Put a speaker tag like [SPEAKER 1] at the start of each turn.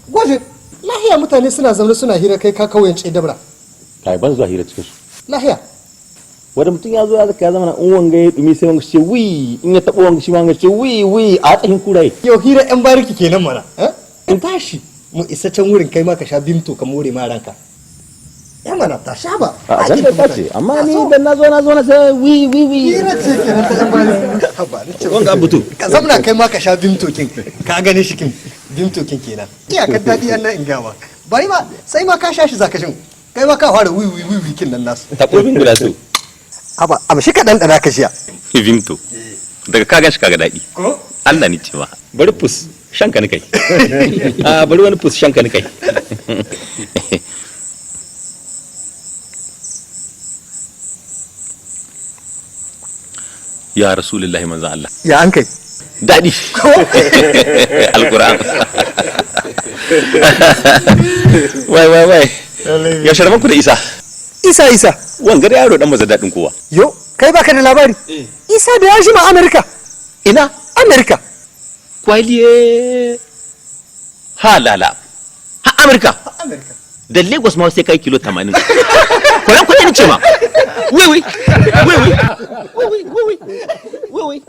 [SPEAKER 1] Goje, lahiya mutane suna zaune suna hira, kai ka kauyance dabra.
[SPEAKER 2] Kai, ban zuwa hira cikin su.
[SPEAKER 1] Lahiya?
[SPEAKER 2] Wanda mutum ya zo ya zaka ya zama in wanga ya dumi sai wanga ce wi, in ya taba wanga shi ma wanga ce wi wi, a tsahin kuraye.
[SPEAKER 1] Yau hira yan bariki kenan mana, eh? In tashi mu isa can wurin, kai ma ka sha bimto ka more ma ranka. Ya mana, ta sha ba.
[SPEAKER 2] A zan da ce, amma ni dan nazo nazo na sai wi wi wi.
[SPEAKER 1] Hira ce kenan ta yan bariki. Haba, ni ce
[SPEAKER 2] wanga abutu.
[SPEAKER 1] Ka zamna kai ma ka sha bimto kin. Ka gane shi kin bimto kin kenan. Iyakar daɗi an nan in gawa. Bari ma sai ma ka sha shi zaka shin. Kai ma ka fara wi wi wi wi kin nan nasu.
[SPEAKER 2] Tabo bin guda so.
[SPEAKER 1] Haba, amshi ka ɗanɗana ka shiya.
[SPEAKER 2] Vimto daga ka gan shi kaga daɗi.
[SPEAKER 1] Ko?
[SPEAKER 2] Allah ni ce ma bari fus shanka ni kai, a bari wani fus shanka ni kai. Ya Rasulullahi, manzon Allah.
[SPEAKER 1] Ya an kai?
[SPEAKER 2] Daɗi, alquran. Wai wai wai, ya sharman ku da Isa?
[SPEAKER 1] Isa, Isa?
[SPEAKER 2] Wanga da yaro dan maza daɗin kowa.
[SPEAKER 1] Yo, kai baka da labari. Isa da ya jima Amerika.
[SPEAKER 2] Ina?
[SPEAKER 1] Amerika.
[SPEAKER 2] Kwaliye ha lala ha Amurka.
[SPEAKER 1] Amerika.
[SPEAKER 2] Da Lagos ma sai kai kilo 80 kwayan kwayan ni ce ma wai wai wai wai wai wai wai wai.